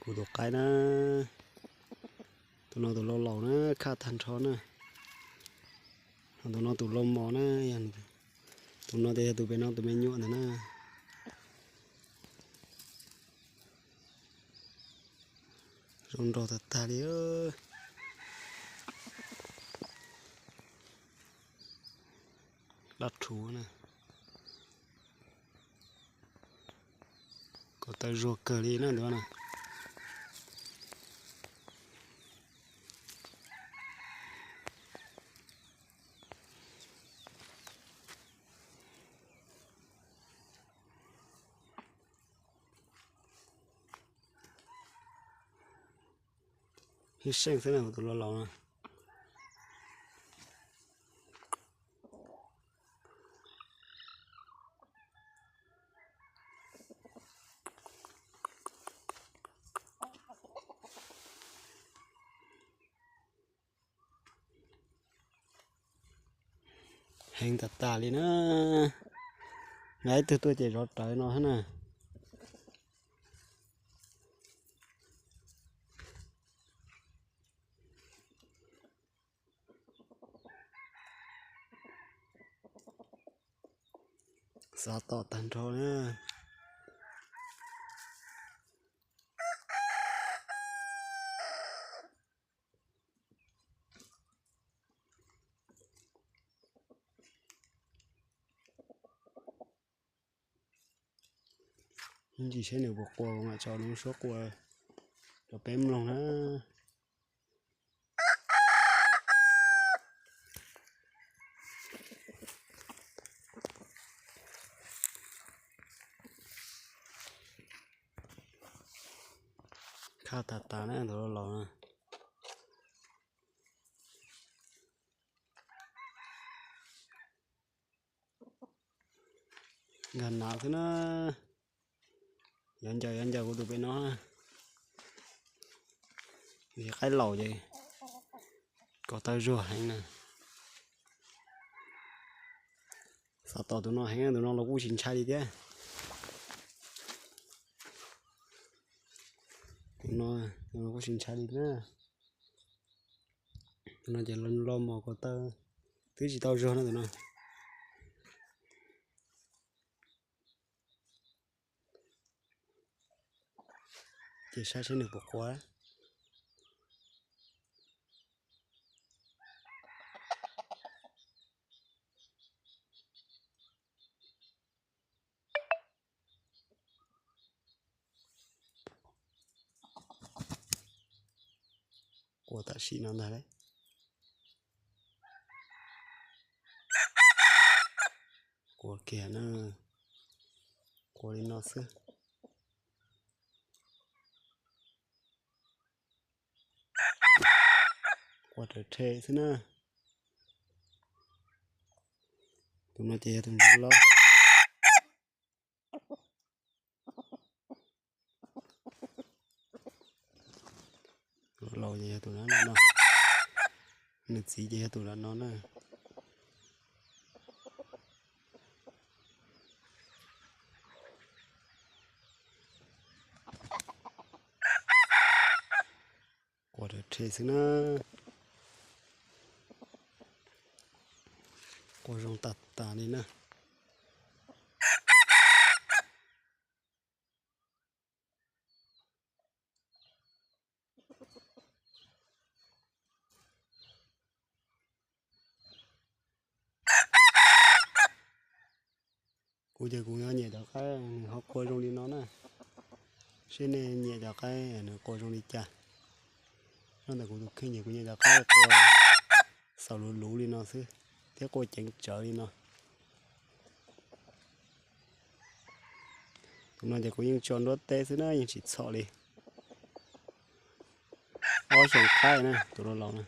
Kuv tus qaib na, tus no tus laus laus na, khaj tag nrho na. Ho tus no tus laus mos na, tus no ces yog tus pem no tus me nyuam ntawd na. Zoo nraug tag tag li. Dab rhuv na. Ko taw zuag kawg li na ntawd na. Ib seej xwb na, tus laus laus na. Heev tas tas li na. Nqa ib tug tuaj ces zov rawv no thiab na. Xav tom tag nrho na. Ntsis saib nws puas qua, mam tso lub suab qua rau peb mloog na. Khaj tas tas na, tus laus laus na. Nkag nav xwb na. Yov ncaws yov ncaws kuv tus pem no. Vim qaib laus ces ko taw zuag heev na. Xav tom tus no heev, tus no los kuj tsis ntshai li thiab. Tus no, tus no kuj tsis ntshai li na. Tus no ces los mos ko taw twb tsis tau zuag no tus no. Ces saib seb nws puas qua. Qua tam sim no ntag lauj. Qua kiag na. Qua li no xwb. Qua rawv rhe xwb na. Tus no ces yog tus ntsuj loj. Tus laus ces yog tus no no. Nws txiv ces yog tus no no na. Qua rawv rhe xwb na. Qua zoo tas tas li na. Kuv ces kuv nyiam cov qaib nws ho qua zoo li no na. Seb nej nyiam cov qaib nws qua zoo li cas. Nyob ntawm kuv tus kheej ces kuv nyiam cov qaib qua xaus luv luv li no xwb, thiab qua ceev tsawv li no. Tus no ces kuv yeej tso nruab teb xwb na, yeej tsis txhom li. Ob xyoos qaib na, tus laus laus na.